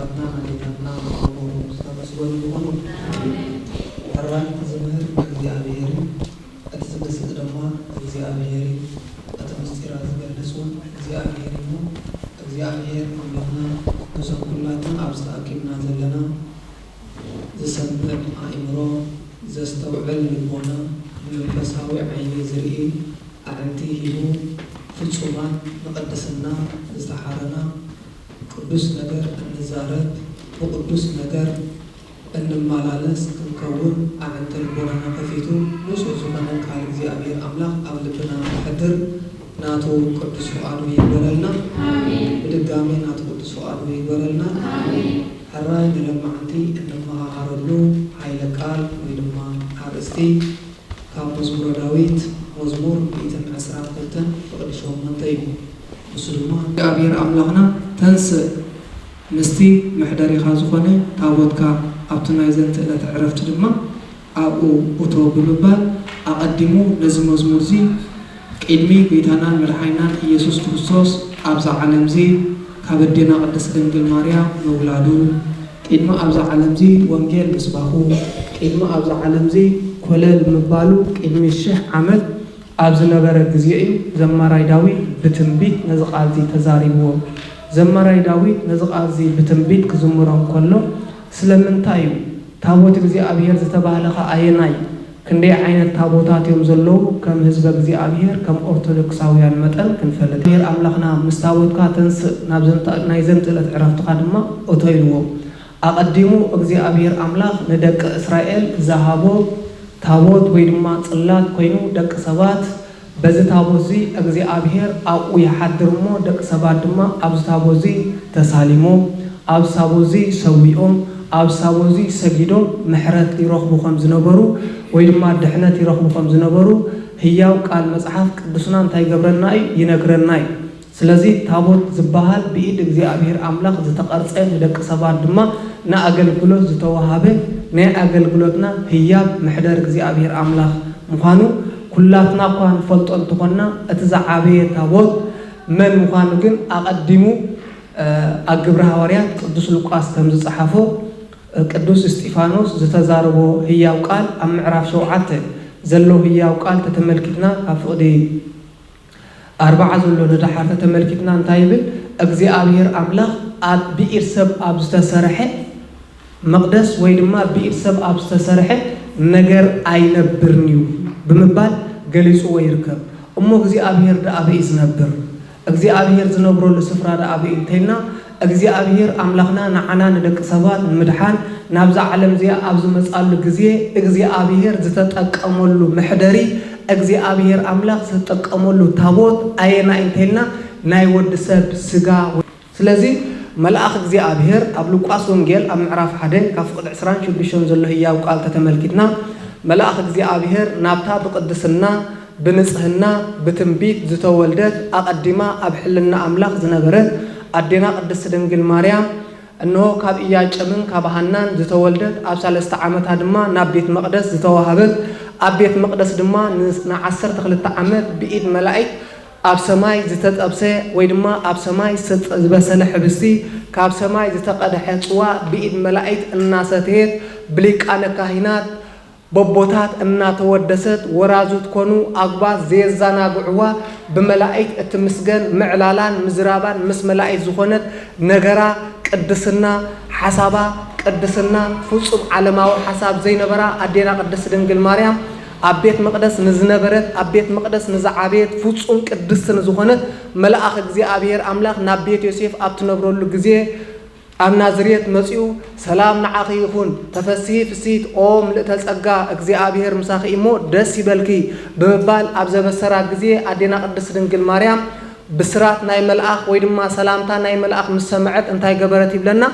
ኣቦታትና ኣዴታትና ብኣቦ ዝተመስገኑ ይኹኑ። ሕራይ እቲ ዝምህር እግዚኣብሔር እዩ፣ እቲ ዝገስጽ ድማ እግዚኣብሔር እዩ፣ እቲ ምስጢራት ዝገልጽ እውን እግዚኣብሔር እዩ። እግዚኣብሔር ኣምላኽና ነዞም ኩላትና ኣብዚ ተኣኪብና ዘለና ዝሰምዕ ኣእምሮ፣ ዘስተውዕል ልቦና፣ ብመንፈሳዊ ዓይኒ ዝርኢ ኣዕንቲ ሂቡ፣ ፍጹማን ንቕድስና ዝተሓረና፣ ቅዱስ ነገር እንዛረብ፣ ብቅዱስ ነገር እንመላለስ ክንከውን ኣዕንቲ ልቦናና ከፊቱ ንጹህ ዝኾነ ቃል እግዚኣብሔር ኣምላኽ ኣብ ልብና ከሕድር ናቱ ቅዱስ ፍቓዱ ይግበረልና። ኣሜን። ብድጋሜ ናቱ ቅዱስ ፍቓዱ ይግበረልና። ኣሜን። ሕራይ ንለማዓንቲ እንመሃሃረሉ ሓይለ ቃል ወይ ድማ ኣርእስቲ ካብ መዝሙረ ዳዊት መዝሙር ሚእትን ዕስራን ክልተን ፍቕዲ ሸሞንተ እዩ። ንሱ ድማ እግዚኣብሔር ኣምላኽና ተንስእ ምስቲ መሕደሪኻ ዝኾነ ታቦትካ ኣብቲ ናይ ዘንትእለት ዕረፍቲ ድማ ኣብኡ እቶ ብምባል ኣቐዲሙ ነዚ መዝሙር እዚ ቅድሚ ጎይታናን መድሓኒናን ኢየሱስ ክርስቶስ ኣብዛ ዓለም እዚ ካብ ኣዴና ቅድስት ድንግል ማርያም ምውላዱ፣ ቅድሚ ኣብዛ ዓለም እዚ ወንጌል ምስባኹ፣ ቅድሚ ኣብዛ ዓለም እዚ ኮለል ምባሉ ቅድሚ ሽሕ ዓመት ኣብ ዝነበረ ግዜ እዩ ዘማራይ ዳዊት ብትንቢት ነዚ ቃል እዚ ተዛሪብዎ። ዘማራይ ዳዊት ነዚ ቃል እዚ ብትንቢት ክዝምሮ እንከሎ ስለምንታይ እዩ ታቦት እግዚኣብሔር ዝተባህለ ኸኣ ኣየናይ? ክንደይ ዓይነት ታቦታት እዮም ዘለዉ? ከም ህዝበ እግዚኣብሔር፣ ከም ኦርቶዶክሳውያን መጠን ክንፈልጥ። እግዚኣብሔር ኣምላኽና ምስ ታቦትካ ተንስእ፣ ናብ ዘንተ-፣ ናይ ዘንትእለት ዕረፍትኻ ድማ እቶ ኢልዎ። ኣቐዲሙ እግዚኣብሔር ኣምላኽ ንደቂ እስራኤል ዝሃቦ ታቦት ወይ ድማ ጽላት ኮይኑ ደቂ ሰባት በዚ ታቦት እዚ እግዚኣብሔር ኣብኡ ይሓድር እሞ፣ ደቂ ሰባት ድማ ኣብዚ ታቦት እዚ ተሳሊሞም፣ ኣብዚ ታቦት እዚ ሰዊኦም፣ ኣብዚ ታቦት እዚ ሰጊዶም ምሕረት ይረኽቡ ከም ዝነበሩ ወይ ድማ ድሕነት ይረኽቡ ከም ዝነበሩ ህያው ቃል መጽሓፍ ቅዱስና እንታይ ይገብረና እዩ? ይነግረና እዩ። ስለዚ ታቦት ዝበሃል ብኢድ እግዚኣብሔር ኣምላኽ ዝተቐርጸ፣ ንደቂ ሰባት ድማ ንኣገልግሎት ዝተወሃበ፣ ናይ ኣገልግሎትና ህያብ መሕደር እግዚኣብሔር ኣምላኽ ምዃኑ ኩላትና እኳ ንፈልጦ እንተኾንና፣ እቲ ዝዓበየ ታቦት መን ምዃኑ ግን ኣቐዲሙ፣ እ፣ ኣብ ግብረ ሃዋርያት ቅዱስ ሉቃስ ከም ዝጸሓፎ፣ እ፣ ቅዱስ እስጢፋኖስ ዝተዛረቦ ህያው ቃል ኣብ ምዕራፍ ሸውዓተ ዘሎ ህያው ቃል ተተመልኪትና፣ ካብ ፍቕዲ ኣርብዓ ዘሎ ንደሓር ተተመልኪትና እንታይ ይብል? እግዚኣብሔር ኣምላኽ ኣብ ብኢድ ሰብ ኣብ ዝተሰርሐ መቕደስ ወይ ድማ ብኢድ ሰብ ኣብ ዝተሰርሐ ነገር ኣይነብርን እዩ ብምባል ገሊጽዎ ይርከብ። እሞ እግዚኣብሔር ደኣ ኣበይ እዩ ዝነብር? እግዚኣብሔር ዝነብረሉ ስፍራ ደኣ ኣበይ እዩ እንተኢልና፣ እግዚኣብሔር ኣምላኽና ንዓና ንደቂ ሰባት ንምድሓን ናብዛ ዓለም እዚኣ ኣብ ዝመጻሉ ግዜ እግዚኣብሔር ዝተጠቀመሉ መሕደሪ፣ እግዚኣብሔር ኣምላኽ ዝተጠቀመሉ ታቦት ኣየናይ እንተኢልና፣ ናይ ወዲ ሰብ ስጋ። ስለዚ መልኣኽ እግዚኣብሔር ኣብ ሉቃስ ወንጌል ኣብ ምዕራፍ ሓደ ካብ ፍቕዲ ዕስራን ሽዱሽተን ዘሎ ህያው ቃል ተተመልኪትና፣ መልኣኽ እግዚኣብሔር ናብታ ብቅድስና ብንጽህና ብትንቢት ዝተወልደት ኣቐዲማ ኣብ ሕልና ኣምላኽ ዝነበረት ኣዴና ቅድስቲ ድንግል ማርያም፣ እንሆ ካብ ኢያጨምን ካብ ሃናን ዝተወልደት፣ ኣብ ሳልስቲ ዓመታ ድማ ናብ ቤት መቕደስ ዝተዋህበት፣ ኣብ ቤት መቕደስ ድማ ን-፣ ንዓሰርተ ክልተ ዓመት ብኢድ መላእክት ኣብ ሰማይ ዝተጠብሰ ወይ ድማ ኣብ ሰማይ ስጥ-፣ ዝበሰለ ሕብስቲ፣ ካብ ሰማይ ዝተቐድሐ ጽዋ ብኢድ መላእክት እናሰተየት ብሊቃነ ካህናት በቦታት እናተወደሰት፣ ወራዙት ኮኑ ኣጉባዝ ዘየዘናግዕዋ፣ ብመላእክት እትምስገን፣ ምዕላላን ምዝራባን ምስ መላእክት ዝኾነት ነገራ፣ ቅድስና፣ ሓሳባ፣ ቅድስና፣ ፍጹም ዓለማዊ ሓሳብ ዘይነበራ ኣዴና ቅድስቲ ድንግል ማርያም፣ ኣብ ቤት መቕደስ ንዝነበረት፣ ኣብ ቤት መቕደስ ንዝዓበየት፣ ፍጹም ቅድስቲ ንዝኾነት፣ መልኣኽ እግዚኣብሔር ኣምላኽ ናብ ቤት ዮሴፍ ኣብ ትነብረሉ ግዜ፣ ኣብ ናዝሬት መጺኡ፣ "ሰላም ንዓኺ ይኹን፣ ተፈስሒ ፍስሂት፣ ኦ ምልእተ ጸጋ፣ እግዚኣብሔር ምሳኺ እሞ ደስ ይበልኪ" ብምባል ኣብ ዘበሰራ ግዜ፣ ኣዴና ቅድስቲ ድንግል ማርያም ብስራት ናይ መልኣኽ ወይ ድማ ሰላምታ ናይ መልኣኽ ምስ ሰምዐት እንታይ ገበረት ይብለና?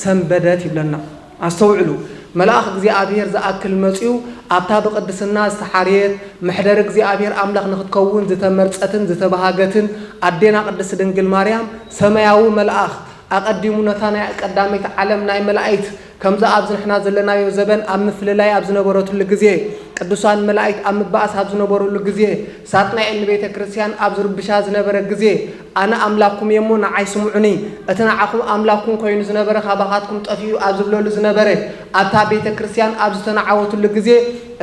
ሰንበደት ይብለና። ኣስተውዕሉ፣ መልኣኽ እግዚኣብሔር ዝኣክል መጺኡ ኣብታ ብቅድስና ዝተሓርየት፣ መሕደሪ እግዚኣብሔር ኣምላኽ ንኽትከውን ዝተመርጸትን ዝተባሃገትን ኣዴና ቅድስቲ ድንግል ማርያም ሰማያዊ መልኣኽ ኣቐዲሙ ነታ ናይ ቀዳመይቲ ዓለም ናይ መላእክት፣ ከምዚ ኣብዚ ንሕና ዘለናዮ ዘበን ኣብ ምፍልላይ ኣብ ዝነበረትሉ ግዜ፣ ቅዱሳን መላእክት ኣብ ምባኣስ ኣብ ዝነበሩሉ ግዜ፣ ሳጥናኤል ንቤተ ክርስቲያን ኣብ ዝርብሻ ዝነበረ ግዜ፣ ኣነ ኣምላኽኩም እየ እሞ ንዓይ ስምዑኒ፣ እቲ ንዓኹም ኣምላኽኩም ኮይኑ ዝነበረ ካባኻትኩም ጠፊኡ ኣብ ዝብለሉ ዝነበረ፣ ኣብታ ቤተ ክርስቲያን ኣብ ዝተናዓወትሉ ግዜ፣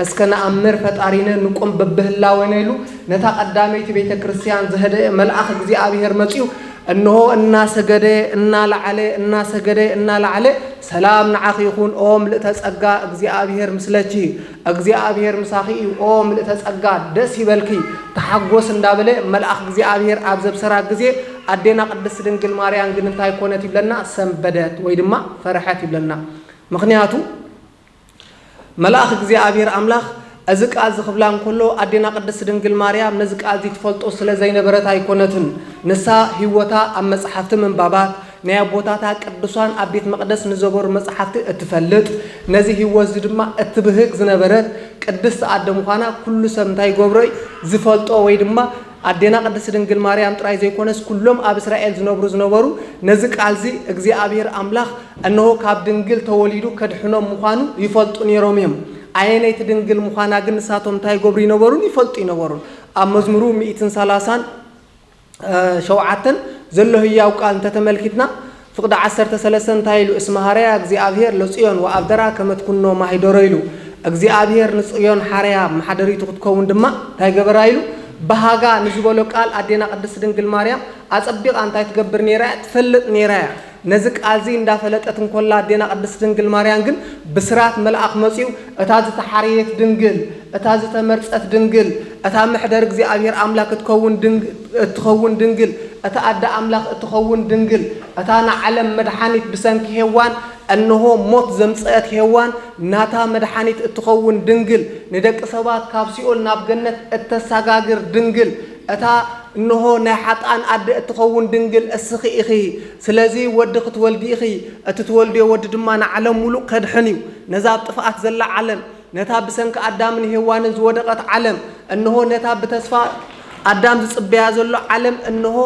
እስከ ንኣምር ፈጣሪነ ንቁም በብህላወነ ኢሉ ነታ ቀዳመይቲ ቤተ ክርስቲያን ዝሀደአ መልኣኽ እግዚኣብሔር መጺኡ፣ እንሆ እናሰገደ እናለዓለ እናሰገደ እናለዓለ፣ ሰላም ንዓኺ ይኹን ኦ ምልእተ ጸጋ እግዚኣብሔር ምስለኪ፣ እግዚኣብሔር ምሳኺ እዩ ኦ ምልእተ ጸጋ፣ ደስ ይበልኪ፣ ተሓጎስ እንዳበለ መልኣኽ እግዚኣብሔር ኣብ ዘብሰራ ግዜ ኣዴና ቅድስት ድንግል ማርያም ግን እንታይ ኮነት ይብለና? ሰንበደት ወይ ድማ ፈርሐት ይብለና። ምኽንያቱ መልኣኽ እግዚኣብሔር ኣምላኽ እዚ ቃል እዚ ክብላ እንከሎ ኣዴና ቅድስት ድንግል ማርያም ነዚ ቃል እዚ ትፈልጦ ስለ ዘይነበረት ኣይኮነትን። ንሳ ህይወታ ኣብ መጻሕፍቲ ምንባባት ናይ ኣቦታታ ቅዱሳን ኣብ ቤት መቕደስ ንዘበሩ መጻሕፍቲ እትፈልጥ ነዚ ህይወት እዚ ድማ እትብህግ ዝነበረት ቅድስቲ ኣደ ምዃና ኩሉ ሰብ እንታይ ይገብሮ እዩ? ዝፈልጦ ወይ ድማ ኣዴና ቅድስት ድንግል ማርያም ጥራይ ዘይኮነስ ኩሎም ኣብ እስራኤል ዝነብሩ ዝነበሩ ነዚ ቃል እዚ እግዚኣብሔር ኣምላኽ እንሆ ካብ ድንግል ተወሊዱ ከድሕኖም ምዃኑ ይፈልጡ ነይሮም እዮም። ኣየነይቲ ድንግል ምዃና ግን ንሳቶም እንታይ ይገብሩ ይነበሩን ይፈልጡ ይነበሩን። ኣብ መዝሙሩ ሚእትን ሰላሳን ሸውዓተን ዘሎ ህያው ቃል እንተተመልኪትና ፍቕዲ ዓሰርተ ሰለስተ እንታይ ኢሉ? እስመ ሐረያ እግዚኣብሔር ለጽዮን ወአብደራ ከመ ትኩኖ ማሂደሮ ኢሉ። እግዚኣብሔር ንጽዮን ሓረያ መሓደሪቱ ክትከውን ድማ እንታይ ገበራ ኢሉ? በሃጋ ንዝበሎ ቃል ኣዴና ቅድስት ድንግል ማርያም ኣጸቢቓ እንታይ ትገብር ነይራ እያ? ትፈልጥ ነይራ እያ። ነዚ ቃል እዚ እንዳፈለጠት እንኮላ ኣዴና ቅድስት ድንግል ማርያም ግን ብስራት መልኣኽ መጺኡ እታ ዝተሓረየት ድንግል፣ እታ ዝተመርጸት ድንግል፣ እታ መሕደር እግዚኣብሔር ኣምላኽ እትኸውን ድንግ-፣ እትኸውን ድንግል፣ እታ ኣደ ኣምላኽ እትኸውን ድንግል፣ እታ ንዓለም መድሓኒት ብሰንኪ ሄዋን እንሆ ሞት ዘምጸአት ሄዋን ናታ መድሓኒት እትኸውን ድንግል፣ ንደቂ ሰባት ካብ ሲኦል ናብ ገነት እተሳጋግር ድንግል፣ እታ እንሆ ናይ ሓጥኣን ኣደ እትኸውን ድንግል እስኺ ኢኺ። ስለዚ ወዲ ክትወልዲ ኢኺ፣ እቲ ትወልድዮ ወዲ ድማ ንዓለም ሙሉእ ከድሕን እዩ። ነዛ ኣብ ጥፍኣት ዘላ ዓለም፣ ነታ ብሰንኪ ኣዳምን ሄዋንን ዝወደቐት ዓለም፣ እንሆ ነታ ብተስፋ ኣዳም ዝጽበያ ዘሎ ዓለም፣ እንሆ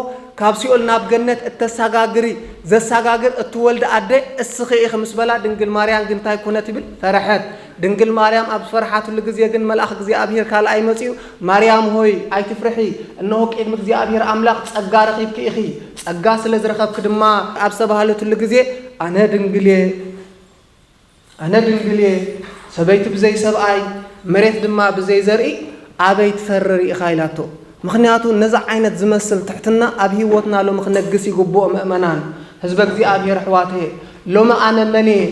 ካብ ሲኦል ናብ ገነት እተሳጋግሪ፣ ዘሳጋግር እትወልዲ ኣደ እስኺ ኢኺ ምስ በላ፣ ድንግል ማርያም ግን እንታይ ኮነት ይብል? ፈርሐት። ድንግል ማርያም ኣብ ዝፈርሓትሉ ግዜ ግን መልኣኽ እግዚኣብሔር ካልኣይ መጺኡ፣ "ማርያም ሆይ ኣይትፍርሒ፣ እንሆ ቅድሚ እግዚኣብሔር ኣምላኽ ጸጋ ረኺብኪ ኢኺ፣ ጸጋ ስለ ዝረኸብኪ ድማ" ኣብ ዝተባህለትሉ ግዜ፣ "ኣነ ድንግል እየ፣ ኣነ ድንግል እየ፣ ሰበይቲ ብዘይ ሰብኣይ፣ መሬት ድማ ብዘይ ዘርኢ ኣበይ ትፈሪ ርኢኻ?" ኢላቶ። ምኽንያቱ ነዚ ዓይነት ዝመስል ትሕትና ኣብ ህይወትና ሎሚ ክነግስ ይግብኦ። ምእመናን፣ ህዝበ እግዚኣብሔር፣ ኣሕዋተየ፣ ሎሚ ኣነ መን እየ?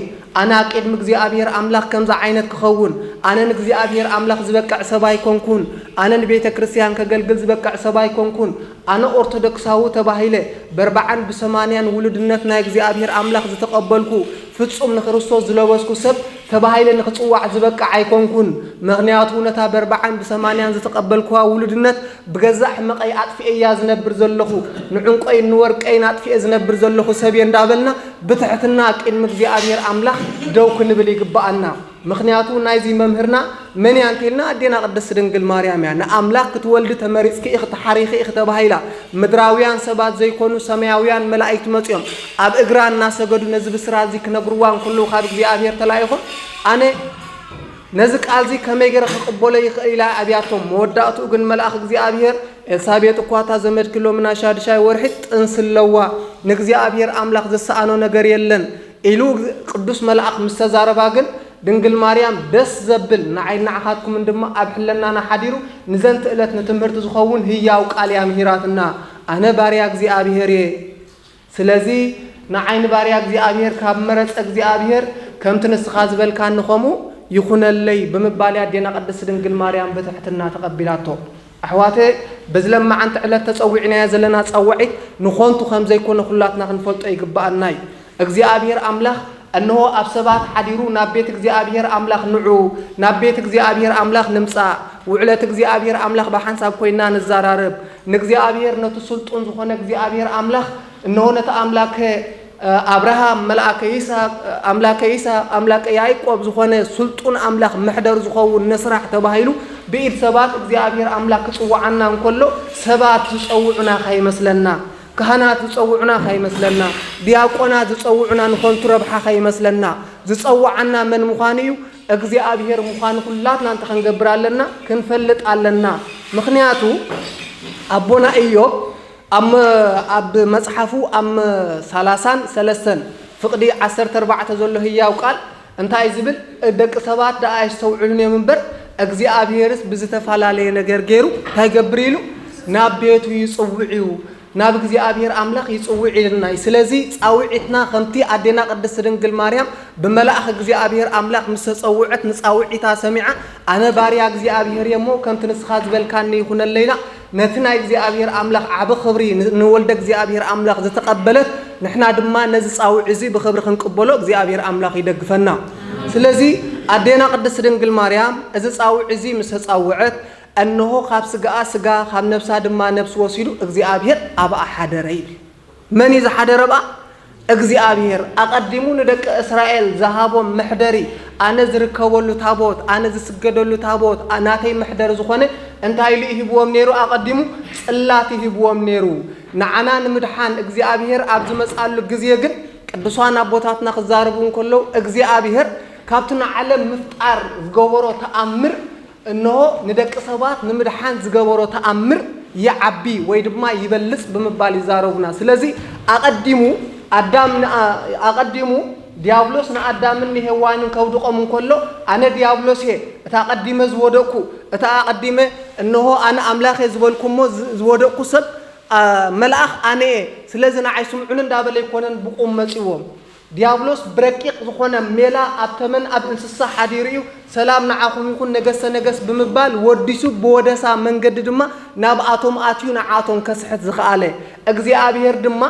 ኣነ ኣብ ቅድሚ እግዚኣብሔር ኣምላኽ ከምዚ ዓይነት ክኸውን፣ ኣነ ንእግዚኣብሔር ኣምላኽ ዝበቅዕ ሰብ ኣይኮንኩን። ኣነ ንቤተ ክርስቲያን ከገልግል ዝበቅዕ ሰብ ኣይኮንኩን። ኣነ ኦርቶዶክሳዊ ተባሂለ በርብዓን ብሰማንያን ውሉድነት ናይ እግዚኣብሔር ኣምላኽ ዝተቐበልኩ፣ ፍጹም ንክርስቶስ ዝለበስኩ ሰብ ተባሂለ ንክጽዋዕ ዝበቅዕ ኣይኮንኩን። ምኽንያቱ ነታ በርብዓን ብሰማንያን ዝተቐበልኩዋ ውሉድነት ብገዛእ ሕመቐይ ኣጥፊኤያ ዝነብር ዘለኹ፣ ንዕንቆይን ንወርቀይን ኣጥፊኤ ዝነብር ዘለኹ ሰብ እየ እንዳበልና ብትሕትና ቅድሚ እግዚኣብሔር ኣምላኽ ደው ክንብል ይግብኣና። ምኽንያቱ ናይዚ መምህርና መን እያ እንተኢልና ኣዴና ቅድስት ድንግል ማርያም እያ። ንኣምላኽ ክትወልዲ ተመሪጽኪ ኢኺ፣ ተሓሪኺ ኢኺ ተባሂላ። ምድራውያን ሰባት ዘይኮኑ ሰማያውያን መላእክት መጺኦም ኣብ እግራ እናሰገዱ ነዚ ብስራት እዚ ክነግርዋ እንከለዉ ካብ እግዚኣብሔር ተላኢኾም ኣነ ነዚ ቃል እዚ ከመይ ገይረ ክቕበሎ ይኽእል ኢላ ኣብያቶም። መወዳእትኡ ግን መልኣኽ እግዚኣብሔር፣ "ኤልሳቤጥ እኳ እታ ዘመድኪ ሎሚ ናይ ሻድሻይ ወርሒ ጥንሲ ኣለዋ፣ ንእግዚኣብሔር ኣምላኽ ዝሰኣኖ ነገር የለን" ኢሉ ቅዱስ መልኣኽ ምስ ተዛረባ ግን ድንግል ማርያም ደስ ዘብል ንዓይ ንዓኻትኩምን ድማ ኣብ ሕልናና ሓዲሩ ንዘንቲ ዕለት ንትምህርቲ ዝኸውን ህያው ቃል እያ ምሂራትና። ኣነ ባርያ እግዚኣብሔር እየ። ስለዚ ንዓይ ንባርያ እግዚኣብሔር ካብ መረጸ እግዚኣብሔር ከምቲ ንስኻ ዝበልካኒ ከምኡ ይኹነለይ ብምባል ኣዴና ቅድስት ድንግል ማርያም ብትሕትና ተቐቢላቶ። ኣሕዋተ፣ በዚ ለማዓንቲ ዕለት ተጸዊዕናዮ ዘለና ጸዋዒት ንኾንቱ ከም ዘይኮነ ኩላትና ክንፈልጦ ይግብኣና እዩ። እግዚኣብሔር ኣምላኽ እንሆ ኣብ ሰባት ሓዲሩ ናብ ቤት እግዚኣብሔር ኣምላኽ ንዑ፣ ናብ ቤት እግዚኣብሔር ኣምላኽ ንምጻእ፣ ውዕለት እግዚኣብሔር ኣምላኽ ብሓንሳብ ኮይና ንዘራረብ፣ ንእግዚኣብሔር ነቲ ስልጡን ዝኾነ እግዚኣብሔር ኣምላኽ እንሆ ነቲ ኣምላከ ኣብርሃም፣ መልኣከ ይስሐቅ፣ ኣምላከ ይስሐቅ፣ ኣምላከ ያዕቆብ ዝኾነ ስልጡን ኣምላኽ መሕደር ዝኸውን ንስራሕ ተባሂሉ ብኢድ ሰባት እግዚኣብሔር ኣምላኽ ክጽውዓና እንከሎ ሰባት ዝጸውዑና ከይመስለና። ካህናት ዝጸውዑና ከይመስለና፣ ዲያቆናት ዝጸውዑና ንኸንቱ ረብሓ ከይመስለና፣ ዝጸውዓና መን ምዃኑ እዩ፣ እግዚኣብሔር ምዃኑ ኩላትና እንተ ክንገብር ኣለና፣ ክንፈልጥ ኣለና። ምኽንያቱ ኣቦና ኢዮብ ኣብ መ-፣ ኣብ መጽሓፉ ኣብ መ-፣ ሰላሳን ሰለስተን ፍቕዲ ዓሰርተ ኣርባዕተ ዘሎ ህያው ቃል እንታይ ዝብል፣ ደቂ ሰባት ደኣ ኣይስተውዕሉን እዮም እምበር እግዚኣብሔርስ ብዝተፈላለየ ነገር ገይሩ እንታይ ይገብር ኢሉ፣ ናብ ቤቱ ይጽውዕ እዩ። ናብ እግዚኣብሔር ኣምላኽ ይጽውዕ ኢልና እዩ። ስለዚ ጻውዒትና ከምቲ ኣዴና ቅድስት ድንግል ማርያም ብመልኣኽ እግዚኣብሔር ኣምላኽ ምስ ተጸውዐት ንጻውዒታ ሰሚዓ፣ ኣነ ባርያ እግዚኣብሔር እየ እሞ ከምቲ ንስኻ ዝበልካኒ ይኹነለይ ኢላ ነቲ ናይ እግዚኣብሔር ኣምላኽ ዓቢ ክብሪ ን-፣ ንወልደ እግዚኣብሔር ኣምላኽ ዝተቐበለት፣ ንሕና ድማ ነዚ ጻውዒ እዚ ብኽብሪ ክንቅበሎ እግዚኣብሔር ኣምላኽ ይደግፈና። ስለዚ ኣዴና ቅድስት ድንግል ማርያም እዚ ጻውዒ እዚ ምስ ተጻውዐት፣ እንሆ ካብ ስጋኣ ስጋ፣ ካብ ነፍሳ ድማ ነፍሲ ወሲዱ እግዚኣብሔር ኣብኣ ሓደረ ይብል። መን እዩ ዝሓደረ ኣብኣ? እግዚኣብሔር። ኣቐዲሙ ንደቂ እስራኤል ዝሃቦም መሕደሪ፣ ኣነ ዝርከበሉ ታቦት፣ ኣነ ዝስገደሉ ታቦት፣ ኣ-፣ ናተይ መሕደሪ ዝኾነ እንታይ ኢሉ ይህብዎም ነይሩ? ኣቐዲሙ ጽላት ይህብዎም ነይሩ። ንዓና ንምድሓን እግዚኣብሔር ኣብ ዝመጻሉ ግዜ ግን ቅዱሳን ኣቦታትና ክዛረቡ እንከለዉ እግዚኣብሔር ካብቲ ንዓለም ምፍጣር ዝገበሮ ተኣምር እንሆ ንደቂ ሰባት ንምድሓን ዝገበሮ ተኣምር ይዓቢ ወይ ድማ ይበልጽ ብምባል ይዛረቡና። ስለዚ ኣቐዲሙ ኣዳም ንኣ-፣ ኣቐዲሙ ዲያብሎስ ንኣዳምን ንሄዋንን ከውድቖም እንከሎ፣ ኣነ ዲያብሎስ እየ፣ እታ ኣቐዲመ ዝወደቕኩ፣ እታ ኣቐዲመ፣ እንሆ ኣነ ኣምላኽ እየ ዝበልኩ እሞ ዝ-፣ ዝወደቕኩ ሰብ፣ ኣ፣ መልኣኽ ኣነ እየ፣ ስለዚ ንዓይ ስምዑኒ እንዳበለ ኣይኮነን ብቑም መጺዎም። ዲያብሎስ ብረቂቕ ዝኾነ ሜላ ኣብ ተመን ኣብ እንስሳ ሓዲሩ እዩ። ሰላም ንዓኹም ይኹን ነገስተ ነገስት ብምባል ወዲሱ ብወደሳ መንገዲ ድማ ናብኣቶም ኣትዩ ንዓቶም ከስሕት ዝኸኣለ። እግዚኣብሔር ድማ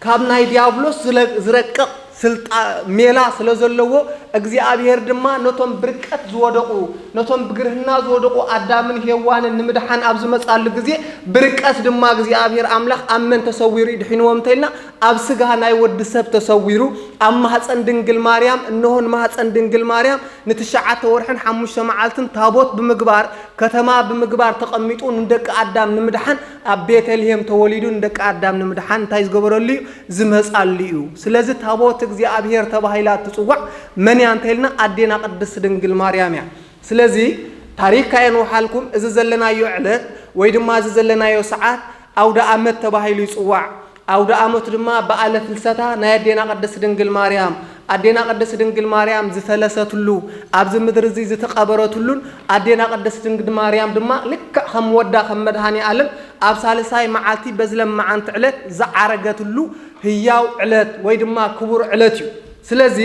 ካብ ናይ ዲያብሎስ ዝለ-፣ ዝረቅቕ ስልጣ-፣ ሜላ ስለ ዘለዎ እግዚኣብሔር ድማ ነቶም ብርቀት ዝወደቑ፣ ነቶም ብግርህና ዝወደቑ ኣዳምን ሄዋንን ንምድሓን ኣብ ዝመጻሉ ግዜ ብርቀት ድማ እግዚኣብሔር ኣምላኽ ኣብ መን ተሰዊሩ እዩ ድሒንዎም እንተኢልና ኣብ ስጋ ናይ ወዲ ሰብ ተሰዊሩ፣ ኣብ ማህፀን ድንግል ማርያም፣ እንሆ ንማህፀን ድንግል ማርያም ንትሽዓተ ወርሕን ሓሙሽተ መዓልትን ታቦት ብምግባር፣ ከተማ ብምግባር ተቐሚጡ ንደቂ ኣዳም ንምድሓን ኣብ ቤተልሔም ተወሊዱ ንደቂ ኣዳም ንምድሓን እንታይ ዝገበረሉ እዩ? ዝመፃሉ እዩ። ስለዚ ታቦት እግዚኣብሔር ተባሂላ እትፅዋዕ መን እያ እንተኢልና ኣዴና ቅድስት ድንግል ማርያም እያ። ስለዚ ታሪክ ካየንውሓልኩም፣ እዚ ዘለናዮ ዕለት ወይ ድማ እዚ ዘለናዮ ሰዓት ኣውደ ኣመት ተባሂሉ ይፅዋዕ። ኣውደ ኣመት ድማ በዓለ ፍልሰታ ናይ ኣዴና ቅድስት ድንግል ማርያም፣ ኣዴና ቅድስት ድንግል ማርያም ዝፈለሰትሉ፣ ኣብዚ ምድሪ እዚ ዝተቐበረትሉን ኣዴና ቅድስት ድንግል ማርያም ድማ ልክዕ ከም ወዳ ከም መድኃኔ ዓለም ኣብ ሳልሳይ መዓልቲ በዚ ለማዓንቲ ዕለት ዝዓረገትሉ ህያው ዕለት ወይ ድማ ክቡር ዕለት እዩ። ስለዚ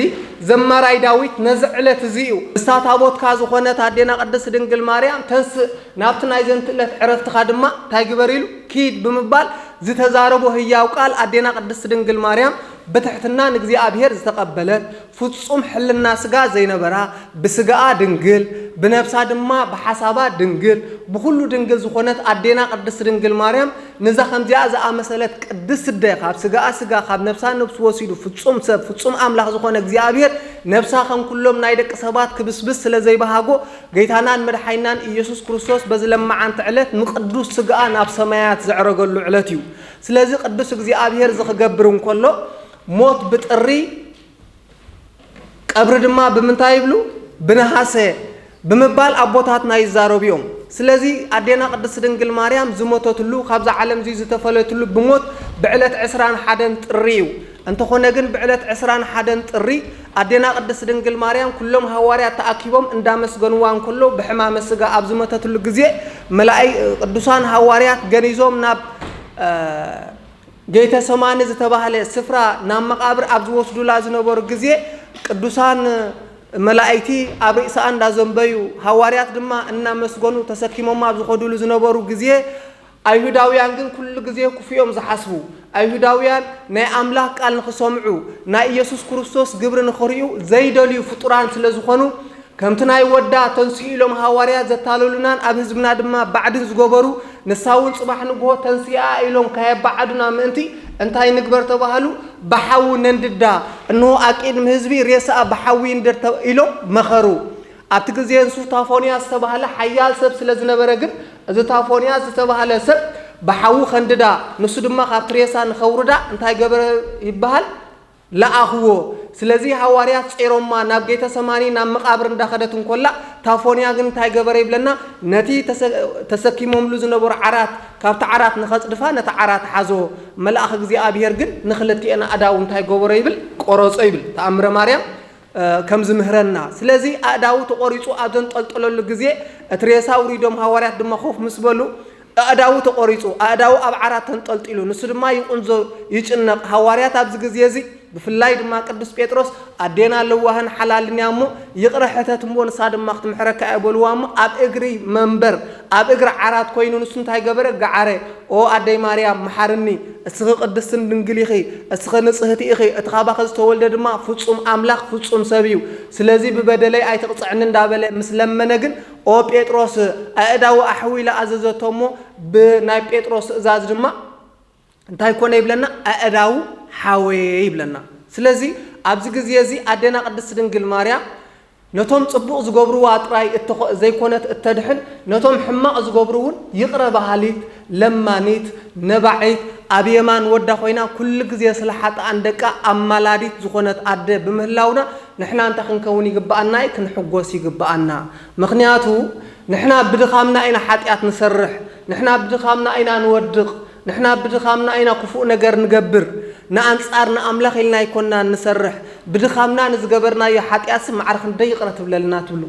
ዘማራይ ዳዊት ነዚ ዕለት እዚ እዩ፣ ምስታ ታቦትካ ዝኾነት ኣዴና ቅድስት ድንግል ማርያም ተንስእ፣ ናብቲ ናይ ዘንቲ ዕለት ዕረፍትኻ ድማ እንታይ ግበር ኢሉ ኪድ ብምባል ዝተዛረቦ ህያው ቃል ኣዴና ቅድስት ድንግል ማርያም ብትሕትና ንእግዚኣብሔር ዝተቐበለት፣ ፍጹም ሕልና ስጋ ዘይነበራ፣ ብስጋኣ ድንግል፣ ብነብሳ ድማ ብሓሳባ ድንግል፣ ብኹሉ ድንግል ዝኾነት ኣዴና ቅድስት ድንግል ማርያም ንዛ ከምዚኣ ዝኣመሰለት ቅድስት ኣደ፣ ካብ ስጋኣ ስጋ፣ ካብ ነብሳ ነብሱ ወሲዱ ፍጹም ሰብ፣ ፍጹም ኣምላኽ ዝኾነ እግዚኣብሔር፣ ነብሳ ከም ኩሎም ናይ ደቂ ሰባት ክብስብስ ስለ ዘይበሃጎ፣ ጌታናን መድሓኒናን ኢየሱስ ክርስቶስ በዚ ለማዓንቲ ዕለት ንቅዱስ ስጋኣ ናብ ሰማያት ዘዕረገሉ ዕለት እዩ። ስለዚ ቅዱስ እግዚኣብሔር እዚ ክገብር እንከሎ፣ ሞት ብጥሪ፣ ቀብሪ ድማ ብምንታይ ይብሉ? ብነሃሰ ብምባል ኣቦታትና ይዛረቡ እዮም። ስለዚ ኣዴና ቅድስት ድንግል ማርያም ዝሞተትሉ፣ ካብዛ ዓለም እዚ ዝተፈለየትሉ ብሞት ብዕለት ዕስራን ሓደን ጥሪ እዩ። እንተኾነ ግን ብዕለት ዕስራን ሓደን ጥሪ ኣዴና ቅድስት ድንግል ማርያም ኩሎም ሃዋርያት ተኣኪቦም እንዳመስገንዋ እንከሎ ብሕማመ ስጋ ኣብ ዝሞተትሉ ግዜ መላኢ-፣ ቅዱሳን ሃዋርያት ገኒዞም ናብ፣ እ፣ ጌተሰማኒ ዝተባህለ ስፍራ ናብ መቓብር ኣብ ዝወስዱላ ዝነበሩ ግዜ ቅዱሳን መላእክቲ ኣብ ርእስኣ እንዳዘንበዩ ሃዋርያት ድማ እናመስገኑ ተሰኪሞማ ኣብ ዝኸዱሉ ዝነበሩ ግዜ ኣይሁዳውያን ግን ኩሉ ግዜ ክፉ እዮም ዝሓስቡ። ኣይሁዳውያን ናይ ኣምላኽ ቃል ንኽሰምዑ፣ ናይ ኢየሱስ ክርስቶስ ግብሪ ንኽርእዩ ዘይደልዩ ፍጡራን ስለ ዝኾኑ፣ ከምቲ ናይ ወዳ ተንስኡ ኢሎም ሃዋርያት ዘታለሉናን ኣብ ህዝብና ድማ ባዕድን ዝገበሩ፣ ንሳ እውን ጽባሕ ንግሆ ተንሲኣ ኢሎም ከየባዕዱና ምእንቲ እንታይ ንግበር ተባህሉ? ብሓዊ ነንድዳ፣ እንሆ ኣብ ቅድሚ ህዝቢ ሬሳኣ ብሓዊ ይንደድ ተ-፣ ኢሎም መኸሩ። ኣብቲ ግዜ ንሱ ታፎንያስ ዝተባህለ ሓያል ሰብ ስለ ዝነበረ ግን፣ እዚ ታፎንያስ ዝተባህለ ሰብ ብሓዊ ኸንድዳ፣ ንሱ ድማ ካብቲ ሬሳ ንኸውርዳ እንታይ ገበረ ይበሃል? ለኣኽዎ። ስለዚ ሃዋርያት ጼሮማ ናብ ጌተሰማኒ ናብ መቓብር እንዳኸደት እንኮላ፣ ታፎንያ ግን እንታይ ገበረ ይብለና? ነቲ ተሰ-፣ ተሰኪሞምሉ ዝነበሩ ዓራት፣ ካብቲ ዓራት ንኸጽድፋ ነቲ ዓራት ሓዞ። መልኣኽ እግዚኣብሔር ግን ንኽልቲኤን ኣእዳው እንታይ ገበሮ ይብል? ቆረጾ ይብል። ተኣምረ ማርያም እ፣ ከም ዝምህረና። ስለዚ ኣእዳዉ ተቖሪጹ ኣብ ዘንጠልጠለሉ ግዜ፣ እቲ ሬሳ ኣውሪዶም ሃዋርያት ድማ ኮፍ ምስ በሉ፣ ኣእዳዉ ተቖሪጹ፣ ኣእዳዉ ኣብ ዓራት ተንጠልጢሉ፣ ንሱ ድማ ይቑንዞ፣ ይጭነቕ። ሃዋርያት ኣብዚ ግዜ እዚ፣ ብፍላይ ድማ ቅዱስ ጴጥሮስ፣ ኣዴና ለዋህን ሓላልን እያ እሞ፣ ይቕረ ሕተት እሞ፣ ንሳ ድማ ክትምሕረካ እያ በልዋ እሞ፣ ኣብ እግሪ መንበር፣ ኣብ እግሪ ዓራት ኮይኑ፣ ንሱ እንታይ ገበረ? ገዓረ። ኦ ኣደይ ማርያም፣ መሓርኒ፣ እስኺ ቅድስትን ድንግል ኢኺ፣ እስኺ ንጽህቲ ኢኺ፣ እቲ ካባኺ ዝተወልደ ድማ ፍጹም ኣምላኽ ፍጹም ሰብ እዩ። ስለዚ ብበደለይ ኣይትቕጽዕኒ እንዳበለ ምስ ለመነ ግን፣ ኦ ጴጥሮስ፣ ኣእዳዉ ኣሕዊላ ኣዘዘቶ እሞ፣ ብናይ ጴጥሮስ ትእዛዝ ድማ እንታይ ኮነ ይብለና? ኣእዳዉ ሓወየ ይብለና። ስለዚ ኣብዚ ግዜ እዚ ኣዴና ቅድስት ድንግል ማርያም ነቶም ጽቡቕ ዝገብርዋ ጥራይ እተኾ-፣ ዘይኮነት እተድሕን፣ ነቶም ሕማቕ ዝገብሩ እውን ይቕረ በሃሊት፣ ለማኒት፣ ነባዒት፣ ኣብ የማን ወዳ ኮይና ኩሉ ግዜ ስለ ሓጥኣን ደቃ ኣማላዲት ዝኾነት ኣደ ብምህላውና ንሕና እንታይ ክንከውን ይግብኣና እዩ? ክንሕጎስ ይግብኣና። ምኽንያቱ ንሕና ብድኻምና ኢና ሓጢኣት ንሰርሕ፣ ንሕና ብድኻምና ኢና ንወድቕ፣ ንሕና ብድኻምና ኢና ክፉእ ነገር ንገብር። ንኣንጻር ንኣምላኽ ኢልና ኣይኮናን ንሰርሕ። ብድኻምና ንዝገበርናዮ ሓጢኣትሲ ማዕረ ክንደይ ይቕረ ትብለልና ትብሉ።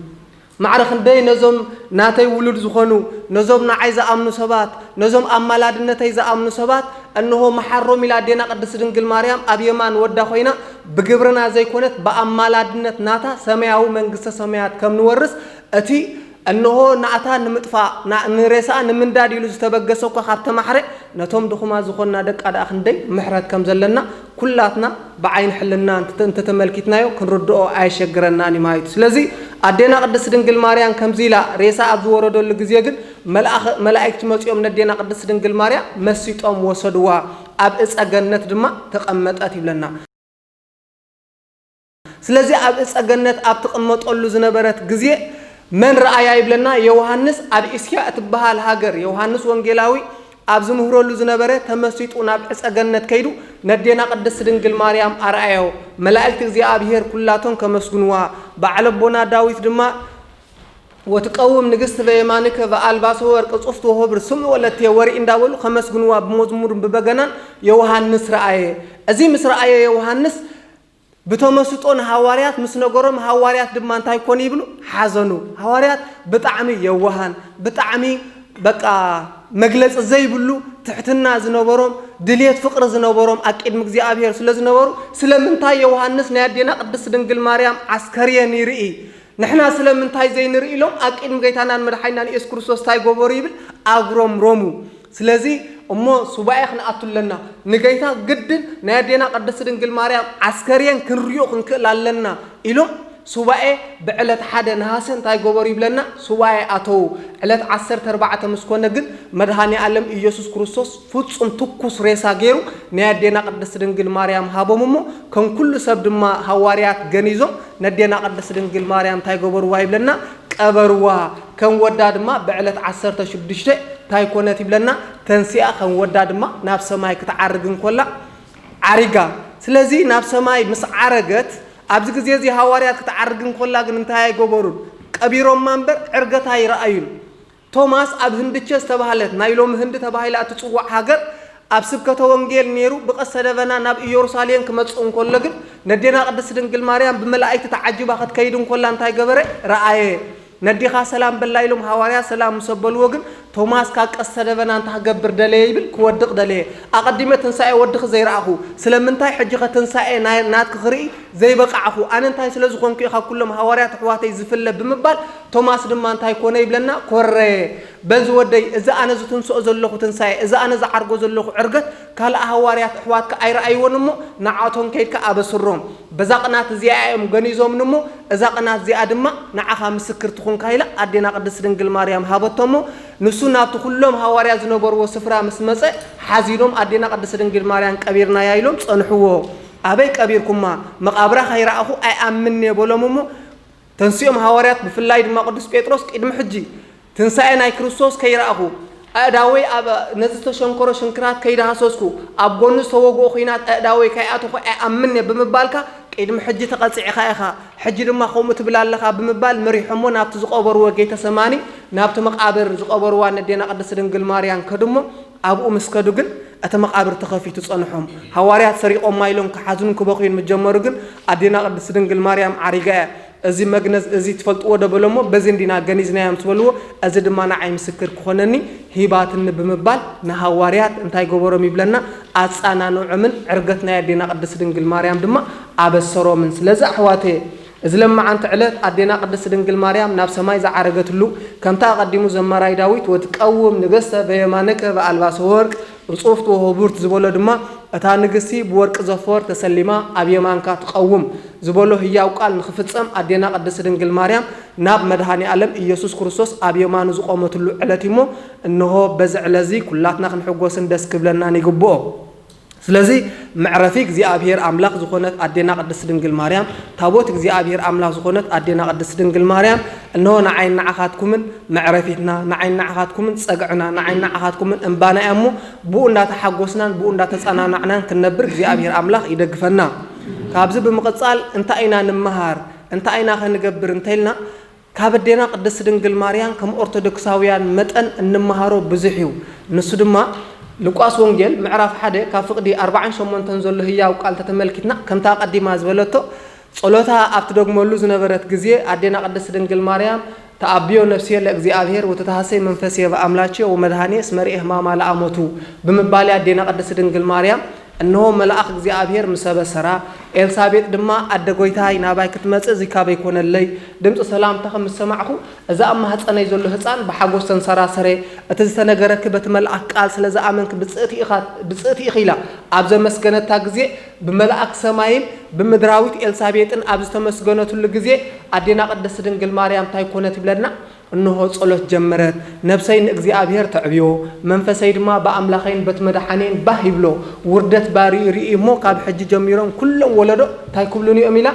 ማዕረ ክንደይ ነዞም ናተይ ውሉድ ዝኾኑ፣ ነዞም ንዓይ ዝኣምኑ ሰባት፣ ነዞም ኣማላድነተይ ዝኣምኑ ሰባት፣ እንሆ መሓሮም ኢላ ኣዴና ቅድስት ድንግል ማርያም ኣብ የማን ወዳ ኮይና፣ ብግብርና ዘይኮነት ብኣማላድነት ናታ ሰማያዊ መንግስተ ሰማያት ከም ንወርስ፣ እቲ እንሆ ናእታ ንምጥፋእ፣ ና-፣ ንሬሳኣ ንምንዳድ ኢሉ ዝተበገሰ እኳ ካብ ተማሕረ፣ ነቶም ድኹማት ዝኾንና ደቃ ደኣ ክንደይ ምሕረት ከም ዘለና ኩላትና ብዓይኒ ሕልና እንተ-፣ እንተተመልኪትናዮ ክንርድኦ ኣየሸግረናን እዩ ማለት እዩ። ስለዚ ኣዴና ቅድስት ድንግል ማርያም ከምዚ ኢላ ሬሳ ኣብ ዝወረደሉ ግዜ ግን መልኣኸ-፣ መላእክቲ መጺኦም ነዴና ቅድስት ድንግል ማርያም መሲጦም ወሰድዋ፣ ኣብ እጸ ገነት ድማ ተቐመጠት ይብለና። ስለዚ ኣብ እጸ ገነት ኣብ ትቕመጠሉ ዝነበረት ግዜ መን ረኣያ ይብለና? ዮሃንስ ኣብ እስያ እትበሃል ሃገር፣ ዮሃንስ ወንጌላዊ ኣብ ዝምህረሉ ዝነበረ ተመሲጡ ናብ ዕጸ ገነት ከይዱ ነዴና ቅድስት ድንግል ማርያም ኣርኣዮ። መላእክቲ እግዚኣብሔር ኩላቶም ከመስግንዋ፣ በዓል ኣቦና ዳዊት ድማ "ወትቀውም ንግስት በየማንከ በአልባሰ ወርቅ ጽፍት ወሆብር ስም ወለቴ ወርኢ" እንዳበሉ ከመስግንዋ ብመዝሙርን ብበገናን ዮሃንስ ረኣየ። እዚ ምስ ረኣየ ዮሃንስ ብተመስጦ ንሃዋርያት ምስ ነገሮም፣ ሃዋርያት ድማ እንታይ ኮኑ ይብሉ? ሓዘኑ። ሃዋርያት ብጣዕሚ የዋሃን፣ ብጣዕሚ በቃ መግለጺ ዘይብሉ ትሕትና ዝነበሮም፣ ድልየት ፍቕሪ ዝነበሮም ኣብ ቅድሚ እግዚኣብሔር ስለ ዝነበሩ፣ ስለምንታይ ዮሃንስ ናይ ኣዴና ቅድስት ድንግል ማርያም ዓስከርየን ይርኢ? ንሕና ስለምንታይ ዘይንርኢ ኢሎም ኣብ ቅድሚ ጌታናን መድሓኒናን ኢየሱስ ክርስቶስ እንታይ ገበሩ ይብል? ኣጉረምረሙ። ስለዚ እሞ ሱባኤ ክንኣቱ ኣለና። ንጌታ ግድን ናይ ኣዴና ቅድስት ድንግል ማርያም ዓስከርየን ክንሪኦ ክንክእል ኣለና ኢሎም ሱባኤ ብዕለት ሓደ ነሃሰ እንታይ ገበሩ ይብለና? ሱባኤ ኣተዉ። ዕለት ዓሰርተ ኣርባዕተ ምስ ኮነ ግን መድሃኔ ኣለም ኢየሱስ ክርስቶስ ፍጹም ትኩስ ሬሳ ገይሩ ናይ ኣዴና ቅድስት ድንግል ማርያም ሃቦም እሞ ከም ኩሉ ሰብ ድማ ሃዋርያት ገኒዞም ነዴና ቅድስት ድንግል ማርያም እንታይ ገበርዋ ይብለና? ቀበርዋ። ከም ወዳ ድማ ብዕለት ዓሰርተ ሽዱሽተ እንታይ ኮነት ይብለና? ተንሲኣ። ከም ወዳ ድማ ናብ ሰማይ ክትዓርግ እንኮላ ዓሪጋ። ስለዚ ናብ ሰማይ ምስ ዓረገት ኣብዚ ግዜ እዚ ሃዋርያት ክትዓርግ እንኮላ ግን እንታይ ኣይገበሩን? ቀቢሮማ እምበር ዕርገት ኣይረኣዩን። ቶማስ ኣብ ህንድቸ ዝተባህለት ናይ ሎሚ ህንዲ ተባሂላ እትጽዋዕ ሃገር ኣብ ስብከተ ወንጌል ነይሩ ብቀስተ ደበና ናብ ኢየሩሳሌም ክመጽእ እንኮሎ ግን ነዴና ቅድስት ድንግል ማርያም ብመላእክቲ ተዓጂባ ክትከይድ እንኮላ እንታይ ገበረ? ረኣየ። ነዴኻ ሰላም በላ ኢሎም ሃዋርያት ሰላም ምስ ኣበልዎ ግን ቶማስ ካብ ቀስተ ደበና እንታይ ክገብር ደለየ ይብል? ክወድቕ ደለየ። ኣቐዲመ ትንሳኤ ወድኺ ዘይረኣኹ ስለምንታይ ሕጂኸ ትንሳኤ ናይ-፣ ናትኪ ክርኢ ዘይበቃዕኹ? ኣነ እንታይ ስለ ዝኾንኩ ኢኻ ኩሎም ሃዋርያት ኣሕዋተይ ዝፍለ ብምባል ቶማስ ድማ እንታይ ኮነ ይብለና? ኮረየ። በዚ ወደይ፣ እዚ ኣነ ዝትንስኦ ዘለኹ ትንሳኤ፣ እዚ ኣነ ዝዓርጎ ዘለኹ ዕርገት ካልእ ሃዋርያት ኣሕዋትካ ኣይረኣይዎን እሞ ንዓቶም ከይድካ ኣበስሮም። በዛ ቅናት እዚኣ እዮም ገኒዞምኒ እሞ እዛ ቅናት እዚኣ ድማ ንዓኻ ምስክር ትኹንካ ኢላ ኣዴና ቅድስት ድንግል ማርያም ሃበቶ እሞ ንሱ ናብቲ ኩሎም ሃዋርያት ዝነበርዎ ስፍራ ምስ መጸ ሓዚኖም ኣዴና ቅድስት ድንግል ማርያም ቀቢርናያ ኢሎም ጸንሕዎ። ኣበይ ቀቢርኩማ? መቓብራ ከይረኣኹ ኣይኣምንን እየ በሎም እሞ ተንሲኦም ሃዋርያት ብፍላይ ድማ ቅዱስ ጴጥሮስ ቅድሚ ሕጂ ትንሳኤ ናይ ክርስቶስ ከይረኣኹ ኣእዳወይ ኣብ ነዚ ዝተሸንከሮ ሽንክራት ከይደሃሰስኩ፣ ኣብ ጎኑ ዝተወግኦ ኹናት ኣእዳወይ ከይኣተኹ ኣይኣምንን እየ ብምባልካ፣ ቅድሚ ሕጂ ተቐጺዕኻ ኢኻ፣ ሕጂ ድማ ከምኡ ትብል ኣለኻ ብምባል መሪሖሞ ናብቲ ዝቐበርዎ ጌተሰማኒ፣ ናብቲ መቓብር ዝቐበርዋ ነዴና ቅድስት ድንግል ማርያም ከድሞ፣ ኣብኡ ምስ ከዱ ግን እቲ መቓብር ተኸፊቱ ጸንሖም። ሃዋርያት ሰሪቖማ ኢሎም ክሓዝኑን ክበኽዩን ምስ ጀመሩ ግን ኣዴና ቅድስት ድንግል ማርያም ዓሪጋ እያ። እዚ መግነዝ እዚ ትፈልጥዎ ዶ በሎሞ፣ በዚ እንዲና ገኒዝናዮ ምስ በልዎ፣ እዚ ድማ ንዓይ ምስክር ክኾነኒ፣ ሂባትኒ ብምባል ንሃዋርያት እንታይ ገበሮም ይብለና? ኣጻናንዖምን ዕርገት ናይ ኣዴና ቅድስት ድንግል ማርያም ድማ ኣበሰሮምን። ስለዚ ኣሕዋተየ፣ እዚ ለማዓንቲ ዕለት ኣዴና ቅድስት ድንግል ማርያም ናብ ሰማይ ዝዓረገትሉ፣ ከምታ ኣቐዲሙ ዘማራይ ዳዊት "ወትቀውም ንግስተ በየማንከ በኣልባሰ ወርቅ ርጹፍት ወህቡርት" ዝበሎ ድማ፣ እታ ንግስቲ ብወርቂ ዘፈወር ተሰሊማ ኣብ የማንካ ትቐውም ዝበሎ ህያው ቃል ንኽፍጸም ኣዴና ቅድስት ድንግል ማርያም ናብ መድኃኔ ዓለም ኢየሱስ ክርስቶስ ኣብ የማኑ ዝቖመትሉ ዕለት እሞ፣ እንሆ በዚ ዕለት እዚ ኩላትና ክንሕጎስን ደስ ክብለናን ይግብኦ። ስለዚ መዕረፊ እግዚኣብሔር ኣምላኽ ዝኾነት ኣዴና ቅድስት ድንግል ማርያም፣ ታቦት እግዚኣብሔር ኣምላኽ ዝኾነት ኣዴና ቅድስት ድንግል ማርያም፣ እንሆ ንዓይን ንዓኻትኩምን መዕረፊትና፣ ንዓይን ንዓኻትኩምን ጸግዕና፣ ንዓይን ንዓኻትኩምን እምባና እያ እሞ፣ ብኡ እንዳተሓጎስናን ብኡ እንዳተጸናናዕናን ክንነብር እግዚኣብሔር ኣምላኽ ይደግፈና። ካብዚ ብምቕጻል እንታይ ኢና ንምሃር? እንታይ ኢና ኸ ንገብር እንተኢልና፣ ካብ ኣዴና ቅድስት ድንግል ማርያም ከም ኦርቶዶክሳውያን መጠን እንመሃሮ ብዙሕ እዩ። ንሱ ድማ ሉቃስ ወንጌል ምዕራፍ ሓደ ካብ ፍቕዲ ኣርባዓን ሸሞንተን ዘሎ ህያው ቃል ተተመልኪትና፣ ከምታ ኣቐዲማ ዝበለቶ፣ ጸሎታ ኣብ ትደግመሉ ዝነበረት ግዜ ኣዴና ቅድስት ድንግል ማርያም "ተኣብዮ ነፍስየ ለእግዚኣብሔር ወተተሃሰይ መንፈስየ በኣምላኬ ወመድኃኔ እስመ ርኤ ሕማማ ለአሞቱ" ብምባል ኣዴና ቅድስት ድንግል ማርያም፣ "እንሆ መልኣኽ እግዚኣብሔር ምስ ኣበሰራ፣ ኤልሳቤጥ ድማ 'ኣደ ጐይታይ ናባይ ክትመጽእ እዚ ካበይ ኮነለይ? ድምጺ ሰላምታኺ ምስ ሰማዕኩ፣ እዚ ኣብ ማህጸነይ ዘሎ ህጻን ብሓጎስ ተንሰራሰረ። እቲ ዝተነገረኪ በቲ መልኣኽ ቃል ስለ ዝኣመንኪ ብጽእቲ ኢኻ፣ ብጽእቲ ኢኺ" ኢላ ኣብ ዘመስገነታ ግዜ፣ ብመልኣኽ ሰማይን ብምድራዊት ኤልሳቤጥን ኣብ ዝተመስገነትሉ ግዜ፣ ኣዴና ቅድስት ድንግል ማርያም እንታይ ኮነት ይብለና? እንሆ ጸሎት ጀመረት። "ነፍሰይ ንእግዚኣብሔር ተዕብዮ፣ መንፈሰይ ድማ ብኣምላኸይን በቲ መድሓኔን ባህ ይብሎ። ውርደት ባሪኡ ርእዩ እሞ ካብ ሕጂ ጀሚሮም ኩሎም ወለዶ እንታይ ክብሉኒ እዮም?" ኢላ፣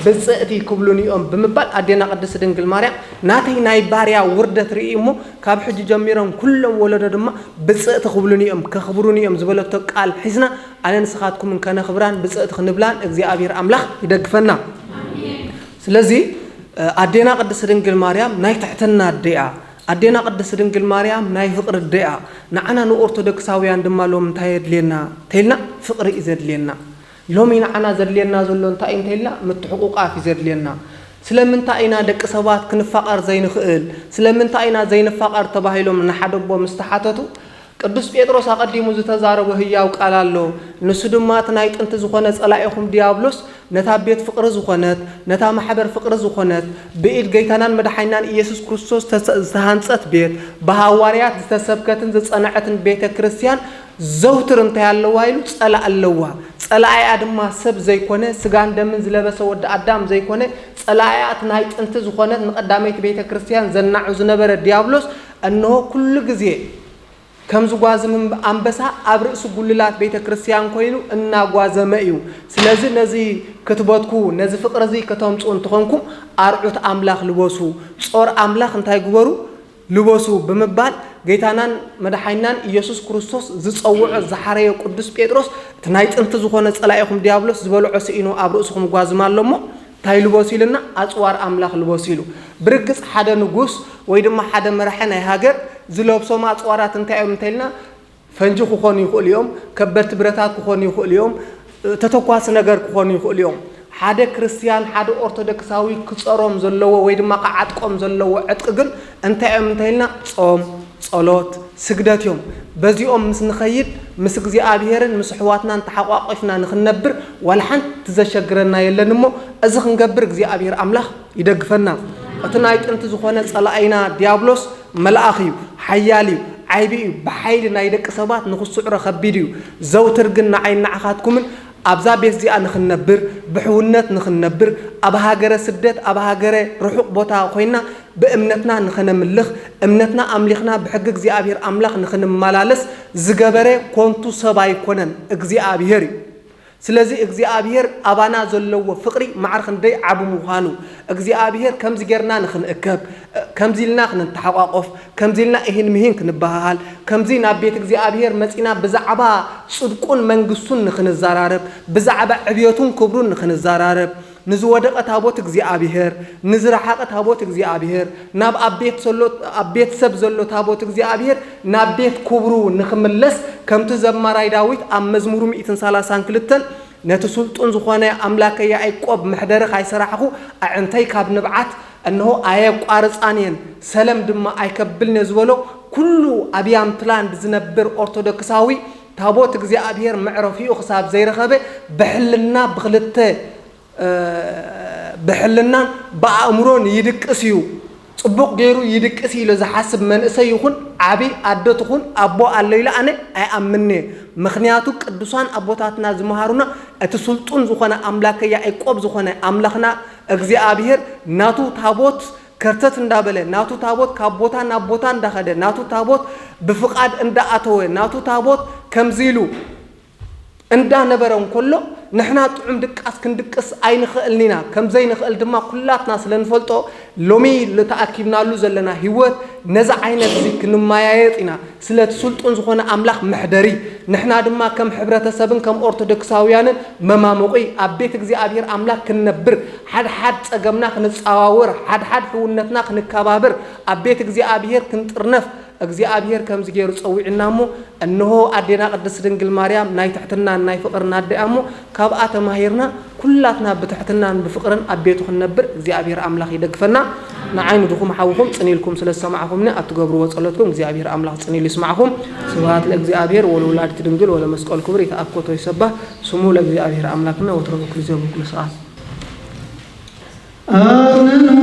"ብጽእቲ ክብሉኒ እዮም" ብምባል ኣዴና ቅድስት ድንግል ማርያም፣ "ናተይ ናይ ባርያ ውርደት ርእዩ እሞ ካብ ሕጂ ጀሚሮም ኩሎም ወለዶ ድማ ብጽእቲ ክብሉኒ እዮም፣ ከኽብሩኒ እዮም" ዝበለቶ ቃል ሒዝና ኣነ ንስኻትኩምን ከነኽብራን ብጽእቲ ክንብላን እግዚኣብሔር ኣምላኽ ይደግፈና። ስለዚ ኣዴና ቅድስት ድንግል ማርያም ናይ ትሕትና ኣደ እያ። ኣዴና ቅድስት ድንግል ማርያም ናይ ፍቕሪ ኣደ እያ። ንዓና ንኦርቶዶክሳውያን ድማ ሎም እንታይ የድልየና ተይልና፣ ፍቕሪ እዩ ዘድልየና። ሎሚ ንዓና ዘድልየና ዘሎ እንታይ እዩ እንተኢልና፣ ምትሕቑቓፍ እዩ ዘድልየና። ስለምንታይ ኢና ደቂ ሰባት ክንፋቐር ዘይንኽእል? ስለምንታይ ኢና ዘይንፋቐር ተባሂሎም ንሓደ ኣቦ ምስ ተሓተቱ፣ ቅዱስ ጴጥሮስ ኣቐዲሙ ዝተዛረቦ ህያው ቃል ኣሎ። ንሱ ድማ እቲ ናይ ጥንቲ ዝኾነ ጸላኢኹም ዲያብሎስ ነታ ቤት ፍቕሪ ዝኾነት፣ ነታ ማሕበር ፍቕሪ ዝኾነት፣ ብኢድ ጌታናን መድሓኒናን ኢየሱስ ክርስቶስ ዝተሰ-፣ ዝተሃንጸት ቤት፣ ብሃዋርያት ዝተሰብከትን ዝጸንዐትን ቤተ ክርስቲያን ዘውትር እንታይ ኣለዋ ኢሉ? ጸላእ ኣለዋ። ጸላኢኣ ድማ ሰብ ዘይኮነ፣ ስጋን ደምን ዝለበሰ ወዲ ኣዳም ዘይኮነ፣ ጸላኢኣ እቲ ናይ ጥንቲ ዝኾነት ንቐዳመይቲ ቤተ ክርስቲያን ዘናዑ ዝነበረ ዲያብሎስ፣ እንሆ ኩሉ ግዜ ከም ዝጓዝም ኣንበሳ ኣብ ርእሲ ጉልላት ቤተ ክርስቲያን ኮይኑ እናጓዘመ እዩ። ስለዚ ነዚ ክትበትኩ፣ ነዚ ፍቕሪ እዚ ከተምጽኡ እንተኾንኩም፣ ኣርዑት ኣምላኽ ልበሱ፣ ጾር ኣምላኽ እንታይ ግበሩ? ልበሱ ብምባል ጌታናን መድሓኒናን ኢየሱስ ክርስቶስ ዝጸውዖ ዝሓረዮ ቅዱስ ጴጥሮስ፣ እቲ ናይ ጥንቲ ዝኾነ ጸላኢኹም ዲያብሎስ ዝበልዖ ስኢኑ ኣብ ርእስኹም ጓዝም ኣሎ እሞ፣ እንታይ ልበሱ ኢልና? ኣጽዋር ኣምላኽ ልበሱ ኢሉ። ብርግጽ ሓደ ንጉስ ወይ ድማ ሓደ መራሒ ናይ ሃገር ዝለብሶም ኣጽዋራት እንታይ እዮም እንተኢልና፣ ፈንጂ ክኾኑ ይኽእሉ እዮም፣ ከበድቲ ብረታት ክኾኑ ይኽእሉ እዮም፣ ተተኳሲ ነገር ክኾኑ ይኽእሉ እዮም። ሓደ ክርስትያን፣ ሓደ ኦርቶዶክሳዊ ክጸሮም ዘለዎ ወይ ድማ ክዓጥቆም ዘለዎ ዕጥቂ ግን እንታይ እዮም እንተኢልና፣ ጾም፣ ጸሎት፣ ስግደት እዮም። በዚኦም ምስ ንኸይድ፣ ምስ እግዚኣብሔርን ምስ ኣሕዋትናን ተሓቋቒፍና ንኽንነብር ዋላ ሓንቲ ዘሸግረና የለን እሞ፣ እዚ ክንገብር እግዚኣብሔር ኣምላኽ ይደግፈና። እቲ ናይ ጥንቲ ዝኾነ ጸላኢና ዲያብሎስ መልኣኽ እዩ፣ ሓያል እዩ፣ ዓይቢ እዩ፣ ብሓይሊ ናይ ደቂ ሰባት ንኽስዕሮ ከቢድ እዩ። ዘውትር ግን ንዓይን ንዓኻትኩምን ኣብዛ ቤት እዚኣ ንኽንነብር፣ ብሕውነት ንኽንነብር፣ ኣብ ሃገረ ስደት፣ ኣብ ሃገረ ርሑቕ ቦታ ኮይንና ብእምነትና ንኸነምልኽ፣ እምነትና ኣምሊኽና ብሕጊ እግዚኣብሔር ኣምላኽ ንኽንመላለስ ዝገበረ ኮንቱ ሰብ ኣይኮነን፣ እግዚኣብሔር እዩ። ስለዚ እግዚኣብሔር ኣባና ዘለዎ ፍቕሪ ማዕረ ክንደይ ዓቢ ምዃኑ፣ እግዚኣብሔር ከምዚ ጌርና ንኽንእከብ፣ ከምዚ ኢልና ክንተሓቋቆፍ፣ ከምዚ ኢልና እሂን ምሂን ክንበሃሃል፣ ከምዚ ናብ ቤት እግዚኣብሔር መጺና ብዛዕባ ጽድቁን መንግስቱን ንኽንዘራረብ፣ ብዛዕባ ዕብየቱን ክብሩን ንኽንዘራረብ፣ ንዝወደቐ ታቦት እግዚኣብሔር፣ ንዝረሓቐ ታቦት እግዚኣብሔር፣ ናብ ኣብ ቤት ዘሎ፣ ኣብ ቤት ሰብ ዘሎ ታቦት እግዚኣብሔር ናብ ቤት ክብሩ ንኽምለስ፣ ከምቲ ዘማራይ ዳዊት ኣብ መዝሙሩ ሚእትን ሰላሳን ክልተን ነቲ ስልጡን ዝኾነ ኣምላከ ያዕቆብ መሕደሪ ካይሰራሕኹ ኣዕንተይ ካብ ንብዓት እንሆ ኣየቋርጻን እየን፣ ሰለም ድማ ኣይከብልን እየ ዝበሎ፣ ኩሉ ኣብ ያምትላንድ ዝነብር ኦርቶዶክሳዊ ታቦት እግዚኣብሔር መዕረፊኡ ክሳብ ዘይረኸበ ብሕልና ብኽልተ፣ እ፣ ብሕልናን ብኣእምሮን ይድቅስ እዩ። ጽቡቕ ገይሩ ይድቅስ ኢሉ ዝሓስብ መንእሰይ ይኹን ዓቢ ኣደ ትኹን ኣቦ ኣሎ ኢለ ኣነ ኣይኣምንን እየ። ምኽንያቱ ቅዱሳን ኣቦታትና ዝመሃሩና እቲ ስልጡን ዝኾነ ኣምላከ ያዕቆብ ዝኾነ ኣምላኽና እግዚኣብሔር ናቱ ታቦት ከርተት እንዳበለ ናቱ ታቦት ካብ ቦታ ናብ ቦታ እንዳኸደ ናቱ ታቦት ብፍቓድ እንዳኣተወ ናቱ ታቦት ከምዚ ኢሉ እንዳነበረ እንከሎ ንሕና ጥዑም ድቃስ ክንድቅስ ኣይንኽእልን ኢና። ከም ዘይንኽእል ድማ ኩላትና ስለ ንፈልጦ ሎሚ ልተኣኪብናሉ ዘለና ህይወት ነዚ ዓይነት እዚ ክንመያየጥ ኢና። ስለቲ ስልጡን ዝኾነ ኣምላኽ መሕደሪ ንሕና ድማ ከም ሕብረተሰብን ከም ኦርቶዶክሳውያንን መማሙቒ ኣብ ቤት እግዚኣብሔር ኣምላኽ ክንነብር፣ ሓድሓድ ጸገምና ክንጸዋወር፣ ሓድሓድ ሕውነትና ክንከባብር፣ ኣብ ቤት እግዚኣብሔር ክንጥርነፍ፣ እግዚኣብሔር ከምዚ ገይሩ ጸዊዑና እሞ፣ እንሆ ኣዴና ቅድስት ድንግል ማርያም ናይ ትሕትናን ናይ ፍቕርን ኣደ እያ እሞ፣ ካብኣ ተማሂርና ኩላትና ብትሕትናን ብፍቕርን ኣብ ቤቱ ክንነብር እግዚኣብሔር ኣምላኽ ይደግፈና። ንዓይ ንድኹም ሓውኹም ጽን ኢልኩም ስለ ዝሰማዕኹምኒ፣ ኣብ ትገብርዎ ጸሎትኩም እግዚኣብሔር ኣምላኽ ጽን ኢሉ ይስማዕኹም። ስብሐት ለእግዚኣብሔር ወለወላዲቱ ድንግል ወለመስቀሉ ክቡር። ይትአኮቶ ይሰባህ ስሙ ለእግዚኣብሔር ኣምላክነ ወትረ በኩሉ ዘበኩሉ ሰዓት። አርንኑ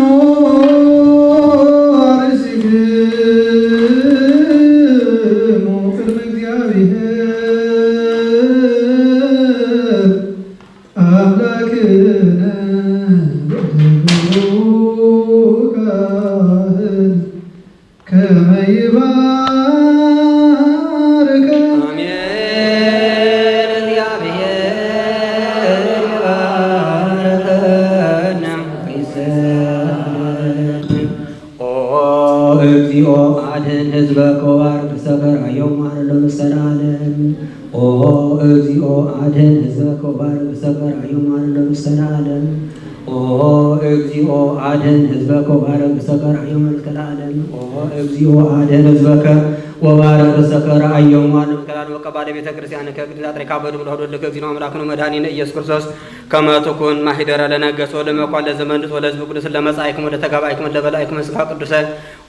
ርእሲክሙ ቅድመ እግዚአብሔር አምላክነ ወካህን ከመ ይባርከ። አሜን። እግዚአብሔር ይባርከነ ይሰዓረነ። ኦ እግዚኦ አድን ህዝበከ ወባርክ ሰፈራዮም አረሎ ምስለ ዓለም። ኦ እግዚኦ አድን ህዝበከ ወባርክ ሰፈራዮም አረሎ ምስለ ዓለም። ኦ እግዚኦ አድን ህዝበከ ወባርክ ሰፈራዮም አረሎ ምስለ ዓለም። ኦ እግዚኦ አድን ህዝበከ ወባርክ ሰፈራዮም አረሎ ምስለ ዓለም። ወቀባለ ቤተ ክርስቲያን ከግድ አጥሬካ በድም ለሆዶ ልከ እግዚኦ አምላክነ መድኃኒነ ኢየሱስ ክርስቶስ ከመ ትኩን ማሂደረ ለነገስ ወለመኳን ለዘመንስ ወለህዝብ ቅዱስ ለመጻኢኩም ወለተጋባኢኩም ወለበላኢኩም ስጋ ቅዱሰ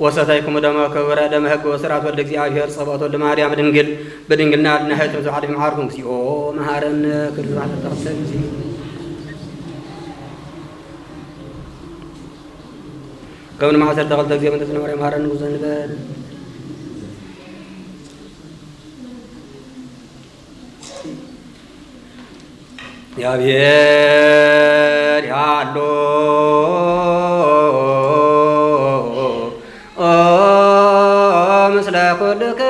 ወሰታይኩም ደመ ክብረ ደመ ህግ ወስርዓት ወልደ እግዚአብሔር ጸባኦት ወልደ ማርያም ድንግል በድንግልና አድና ህትም ዘዓድ መዓርኩም እግዚኦ መሐረነ። ቅዱስ ተጠቅሰ ጊዜ ከም ንማዕሰር ተኸልተ ጊዜ መንተ ስነ ማርያም መሐረነ ንጉዘ ንበል። እግዚአብሔር ያሉ ምስለ ኩልክሙ።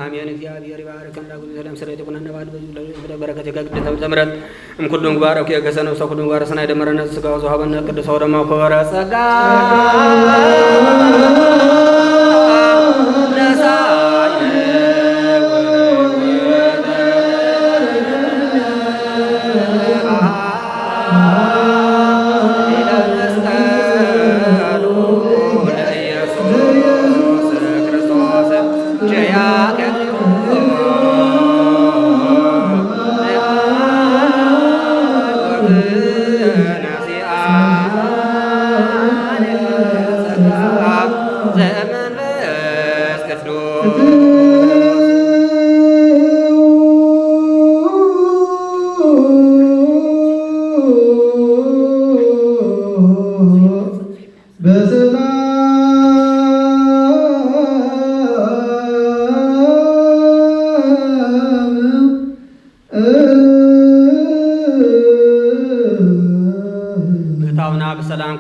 አሜን። እግዚአብሔር ይባርክ። አምላክ ሰላም ስለ ይኩነነ ባድ በረከት የጋግድ ተምረን እምኩሉ ምግባር አብኪ የገሰነ ውስተ ኩሉ ምግባር ሰናይ ደመረነ ስጋ ወዘሃበነ ቅዱስ ወደማ ኮበረ ጸጋ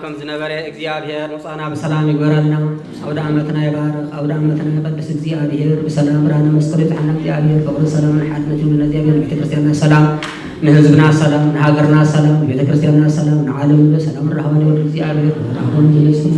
ከም ዝነበረ እግዚኣብሔር ምጻና ብሰላም ይግበረልና። ኣውደ ዓመትና ይባርኽ፣ ኣውደ ዓመትና ይቐድስ እግዚኣብሔር። ብሰላም ብርሃነ መስቀሉ ይብጽሓና እግዚኣብሔር። ፍቕርን ሰላምን ሓድነት ይሁንና እግዚኣብሔር። ቤተ ክርስቲያንና ሰላም፣ ንህዝብና ሰላም፣ ንሃገርና ሰላም፣ ንቤተ ክርስቲያንና ሰላም፣ ንዓለም ሰላም ራህዋን ይወርድ እግዚኣብሔር። ራህዋን ይመጽእ።